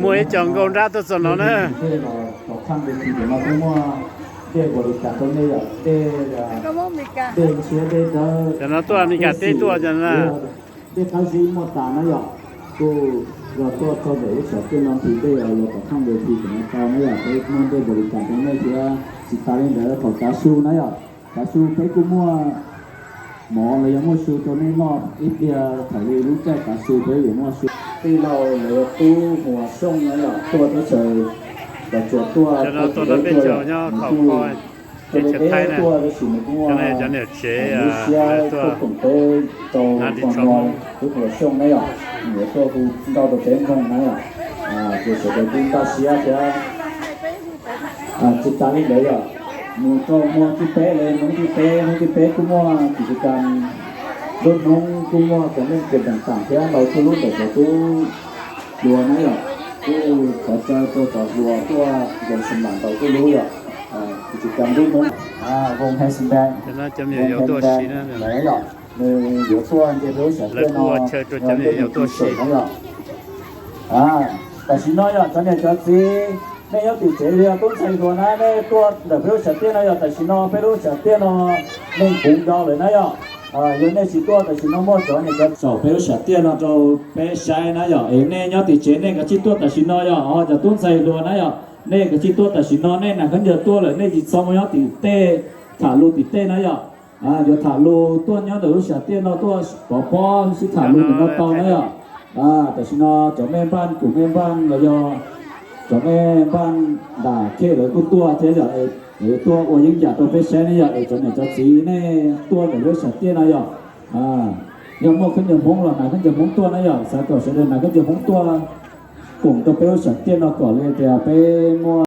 Muaj ib co nkauj nrab tuaj txog no na. Tom thaj ntej tim no kuj muaj dej npaum li cas rau nej yom, dej, dej ntshiab dej dawb. Cov no tuaj Amelikas teb tuaj cov no na. Dej qab zib muaj tas na yom. Kuj yog tuaj txog ntawm lub tshav tiaj no nqhis dej los tom thaj ntej tim no tau na yom, peb muaj dej npaum li cas rau nej thiab. Tsis tas li ntawd thaum tav su na yom, tav su peb kuj muaj mov los yog muaj su rau nej noj ib pliag, thaum li lub caij tav su peb yuav muaj su. Tij laug los yog tub Huas Xyooj na yom, tuaj teb chaws Los Tsuas tuaj, tuaj teb chaws nyob qhov ko, teb chaws Thaib na. Cov no cov niam tsev tuaj koom peb rau tub Huas Xyooj na yom, yuav tuaj hu nkauj rau peb mloog na yom. Ces sawv daws kuj nkag siab thiab. Tsis tas li ntawd yom, mus rau hmo thib peb los hnub thib peb, hnub thib peb kuj muaj kim cis kas, lub hnub kuj muaj cov neeg kws teem tam thiab ntaus cuaj lub ntawm cov tub hluas na yom. Kuj thov caw rau cov hluas tuaj nkees xam lam ntaus cuaj lub yom. Kim cis kas lub hnub, Voos Hees Band, Voos Hees Band lawv yom, nws yuav tuaj nce peb lub tshav tiaj no, nce peb lub tshav tiaj no yom. Tam sim no yom cov niam cov txiv, nej nyob tim tsev los yog tub ntxhais hluas na, nej tuaj ntawm peb lub tshav tiaj no yom. Tam sim no peb lub tshav tiaj no neeg puv nkaus lawm na yom. Yog nej tsis tuaj tam sim no muaj cov niam cov txiv saum peb lub tshav tiaj no rau peb saib na yom. Es nej nyob tim tsev nej kav tsij tuaj tam sim no yom. Cov tub ntxhais hluas na yom, nej kav tsij tuaj tam sim no, nej nas khaub ncaws tuaj lawm nej tsis txhob mus nyob tim tej tham lus tim tej na yom. Yuav tham lus tuaj nyob ntawm lub tshav tiaj no tuaj pov pob sib tham lus ntawm no tau na yom. Tam sim no cov mej npaj kum mej npaj los yog cov mej npaj nram khej lawv kuj tuaj thiab yom. Es tuaj ua yeeb yam rau peb saib ne yom. Es cov niam cov txiv nej tuaj ntawm lub tshav tiaj no yom, yog muaj khaub ncaws Hmoob los hnav khaub ncaws Hmoob tuaj na yom. Xav kom sawv daws hnav khaub ncaws Hmoob tuaj koom rau peb lub tshav tiaj no kom li tias peb muaj